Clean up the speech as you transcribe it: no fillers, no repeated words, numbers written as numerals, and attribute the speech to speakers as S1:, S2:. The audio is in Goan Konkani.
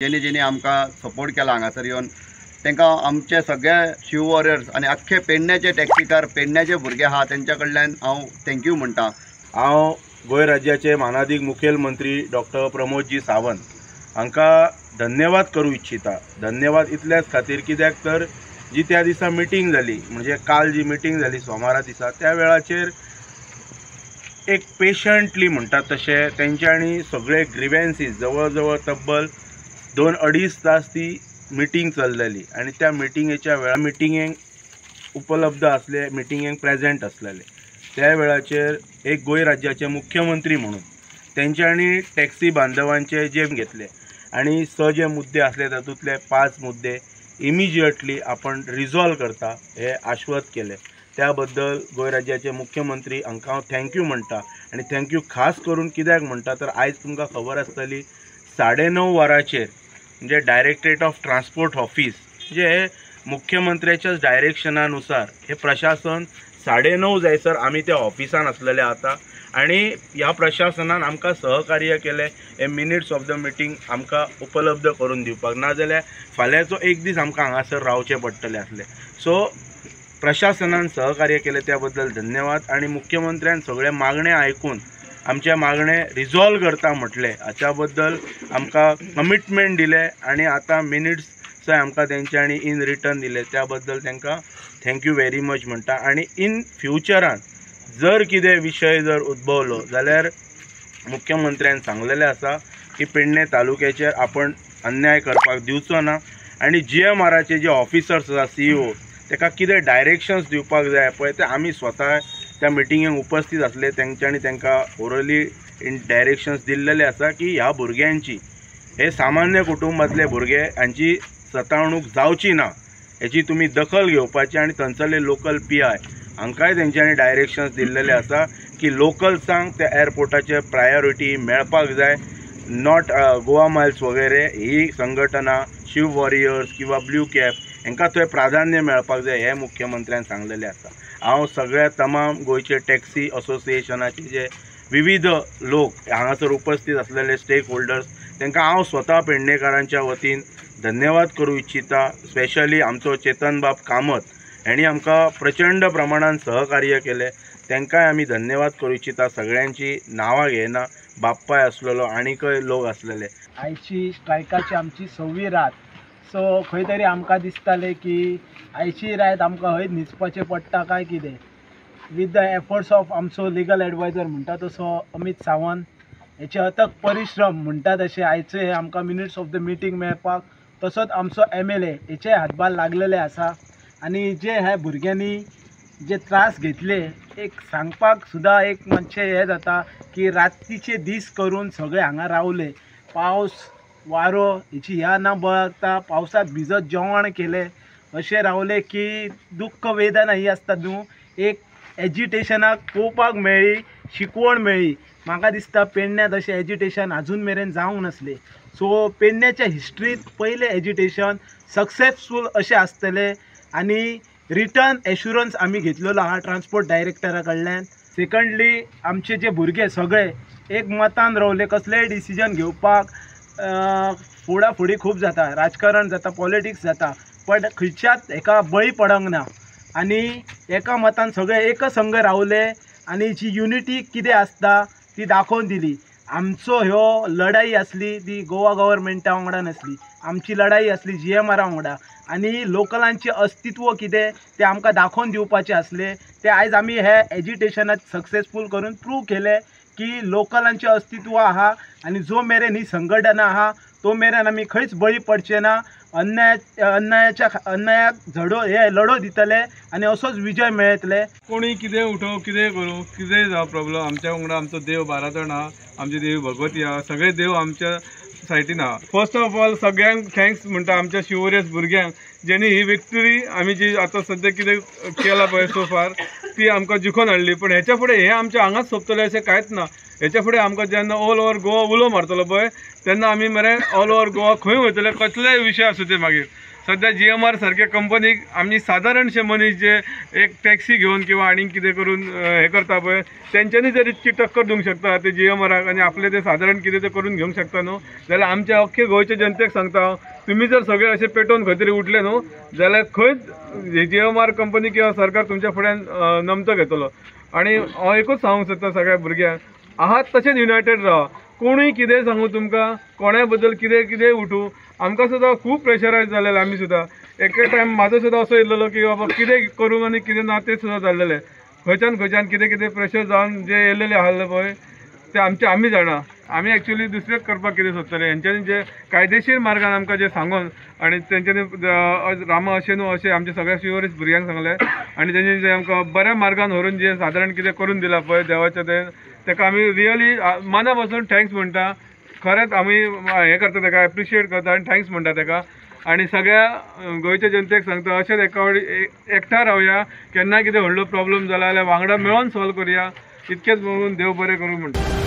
S1: जेणे जेणे आमकां सपोर्ट केला हांगासर येवन तांकां आमचे सगळे शिव वॉरियर्स आनी आख्खे पेडण्याचे टॅक्सीकार, पेडण्याचे भुरगे आहा तेंच्या कडल्यान हांव thank you म्हणटा.
S2: हांव गोंय राज्याचे मानादीक मुखेलमंत्री डॉक्टर प्रमोदजी सावंत हांकां धन्यवाद करूं इच्छिता. धन्यवाद इतल्याच खातीर कित्याक तर जी त्या दिसा मिटींग जाली, म्हणजे काल जी मिटींग जाली सोमारा दिसा, त्या वेळाचेर एक पेशंटली म्हणटात तशें तेंच्यांनी सगळे ग्रिवेन्सीस जवळ जवळ तब्बल 2-2.5 तास ती मिटींग चल्लेली आनी त्या मिटिंगेच्या वेळार मिटिंगेक उपलब्ध आसले, मिटिंगेक प्रेजेंट आसलेले. त्या वेळाचेर एक गोंय राज्याचे मुख्यमंत्री म्हणून तेंच्यांनी टॅक्सी बांधवांचे जे घेतले आनी 6 जे मुद्दे आसले तातूंतले 5 मुद्दे इमिजिएटली आपण रिजॉल्व करता हे आश्वस्त केले. त्या बद्दल गोंय राज्याचे मुख्यमंत्री हांकां हांव thank you म्हणटा. आनी thank you खास करून कित्याक म्हणटा तर आयज तुमकां खबर आसतली 9:30 वरांचेर म्हणजे डायरेक्टरेट ऑफ ट्रान्सपोर्ट ऑफिस म्हणजे हे मुख्यमंत्र्याच्याच डायरेक्शनानुसार हे प्रशासन 9:30 जायसर आमी त्या ऑफिसान आसलेले आतां आनी ह्या प्रशासनान आमकां सहकार्य केलें हे मिनिट्स ऑफ the meeting आमकां उपलब्ध करून दिवपाक, नाजाल्यार फाल्यांचो एक दीस आमकां हांगासर रावचें पडटलें आसलें. सो प्रशासनान सहकार्य केलें त्या बद्दल धन्यवाद. आनी मुख्यमंत्र्यान सगळे मागणे आयकून आमचे मागणे रिजॉल्व करता म्हटलें हाच्या बद्दल आमकां कमिटमेंट दिलें आनी आतां मिनिट्स आमकां तेंच्यांनी इन रिटर्न दिले त्या बद्दल तांकां thank you very much म्हणटा. आनी इन फ्युचरान जर कितें विशय जर उद्भवलो जाल्यार मुख्यमंत्र्यान सांगलेलें आसा की पेडणे तालुक्याचेर आपण अन्याय करपाक दिवचो ना आनी GMRाचे जे ऑफिसर्स आसा, CEO, ताका कितें डायरेक्शन्स दिवपाक जाय पळय ते आमी स्वता त्या मिटिंगेक उपस्थित आसले तेंच्यांनी तांकां ओरली इन डायरेक्शन्स दिल्लेले आसा की ह्या भुरग्यांची, हे सामान्य कुटुंबांतले भुरगे हांची सतावणूक जावची ना हेची तुमी दखल घेवपाची. आनी थंयसरले लोकल PI हांकांय तेंच्यांनी डायरेक्शन्स दिल्लेले आसा की लोकल्सांक त्या एअरपोर्टाचेर प्रायोरिटी मेळपाक जाय, not Goa miles वगैरे ही संघटना, शिव वॉरियर्स किंवा ब्लू कॅब हांकां थंय प्राधान्य मेळपाक जाय हें मुख्यमंत्र्यान सांगलेलें आसा. हांव सगळ्या तमाम गोंयचे टॅक्सी असोसिएशनाचे जे विविध लोक हांगासर उपस्थित आसलेले स्टेक होल्डर्स तांकां हांव स्वता पेडणेकारांच्या वतीन धन्यवाद करूं इच्छिता. स्पेशली आमचो चेतनबाब कामत हेणी आमकां प्रचंड प्रमाणान सहकार्य केलें, तांकांय आमी धन्यवाद करूं इच्छिता. सगळ्यांची नांवां घेयना, बाप्पाय आसलेलो आनीकय लोक आसलेले.
S3: आयची स्ट्रायकाची आमची 6वी रात, सो खंय तरी आमकां दिसतालें की आयची रात आमकां हय न्हिजपाचें पडटा काय कितें. विथ the efforts of आमचो लिगल एडवायजर म्हणटा तसो अमीत सावंत हेचे अथक परिश्रम म्हणटा तशें आयचे हे आमकां मिनिट्स ऑफ the meeting मेळपाक, तसोच आमचो MLA हेचे हातभार लागलेले आसा. आनी जे ह्या भुरग्यांनी जे त्रास घेतले एक सांगपाक सुद्दां एक मातशें हें जाता की रातीचे दीस करून सगळे हांगा रावले, पावस वारो हेची ह्या ना बळगता पावसांत भिजत जेवण केलें, अशें रावले की दुख्ख वेदना ही आसता न्हू, एक एजिटेशनाक पळोवपाक मेळ्ळी, शिकवण मेळ्ळी. म्हाका दिसता पेडण्यात अशें एजिटेशन आजून मेरेन जावंक नासलें. सो पेडण्याच्या हिस्ट्रींत पयलें एजिटेशन सक्सेसफूल अशें आसतलें आनी रिटर्न एश्युरन्स आमी घेतलेलो आहा ट्रान्सपोर्ट डायरेक्टरा कडल्यान. सेकंडली आमचे जे भुरगे सगळे एक मतान रावले, कसलेय डिसिजन घेवपाक फोडाफोडी खूब जाता, राजकारण जाता, पॉलिटिक्स जाता, बट खंयच्याच हेका बळी पडोंक ना आनी एका मतान सगळे एकसंघ रावले आनी जी युनिटी कितें आसता ती दाखोवन दिली. आमचो ह्यो लढाई आसली ती गोवा गव्हर्मेंटा वांगडा नासली, आमची लढाई आसली GMRा वांगडा आनी लोकलांचें अस्तित्व कितें तें आमकां दाखोवन दिवपाचें आसलें. तें आयज आमी हे एजिटेशनात सक्सेसफूल करून प्रूव केलें की लोकलांचें अस्तित्व आहा आनी जो मेरेन ही संघटना आहा तो मेरेन आमी खंयच बळी पडचे ना, अन्यायाक झडो हे लढो दितले आनी असोच विजय मेळयतले.
S4: कोणी कितें उठोवं, कितें करूं, कितें जावं प्रॉब्लम, आमच्या वांगडा आमचो देव बाराजण आहा, आमची देवी भगवती आहा, सगळे देव आमच्या सायटीन आहा. फर्स्ट ऑफ ऑल सगळ्यांक thanks म्हणटा आमच्या शिवोरियस भुरग्यांक जेणी ही विक्टरी आमी जी आतां सद्या कितें केलां पळय सो फार ती आमकां जिखोवन हाडली. पूण हेच्या फुडें हें आमच्या हांगाच सोंपतलें अशें कांयच ना. हेच्या फुडें आमकां जेन्ना ऑल ओवर गोवा उलो मारतलो पळय तेन्ना आमी मरे ऑल ओवर गोवा खंय वयतले, कसलेय विशय आसूं ते मागीर. सद्या GMR सारक्या कंपनीक आमी सादारणशे मनीस जे एक टॅक्सी घेवन किंवा आनीक कितें करून हें करता पळय तेंच्यांनी जर इतकी टक्कर दिवंक शकता ते GMRाक आनी आपले ते सादारण कितें ते करून घेवंक शकता न्हू, जाल्यार आमच्या अख्खे गोंयच्या जनतेक सांगता हांव, तुमी जर सगळे अशे पेटोवन खंय तरी उठले न्हू जाल्यार खंयच GMR company किंवा सरकार तुमच्या फुड्यान नमतो घेतलो. आनी हांव एकूच सांगूंक सोदता सगळ्या भुरग्यांक, आहात तशेंच युनायटेड रावा. कोणूय कितेंय सांगू तुमकां, कोणाय बद्दल कितें कितेंय उठूं, आमकां सुद्दां खूब प्रेशरायज जालेलें. आमी सुद्दां एक टायम म्हाजो सुद्दां असो येयलेलो की बाबा कितें करूं आनी कितें ना तें सुद्दां जाल्लेलें. खंयच्यान खंयच्यान कितें कितें प्रेशर जावन जे येयलेलें आसलें पळय तें आमचें आमी जाणा. आमी एक्चुली दुसरेंच करपाक कितें सोदतले, हेंच्यांनी जे कायदेशीर मार्गान आमकां जे सांगून आनी तेंच्यांनी रामा अशें न्हू अशें आमच्या सगळ्या शिवरीस भुरग्यांक सांगलें आनी तेंच्यांनी जे आमकां बऱ्या मार्गान व्हरून जे सादारण कितें करून दिलां पळय देवाच्या तें, तेका आमी रियली मना पासून thanks म्हणटा. खरेंच आमी हें करता, तेका एप्रिशिएट करता आनी thanks म्हणटा तेका. आनी सगळ्या गोंयच्या जनतेक सांगता, अशेंच एका एकठांय रावया, केन्ना कितें व्हडलो प्रॉब्लम जाला जाल्यार वांगडा मेळोन सॉल्व करुया. इतकेंच म्हणून देव बरें करूं म्हणटा.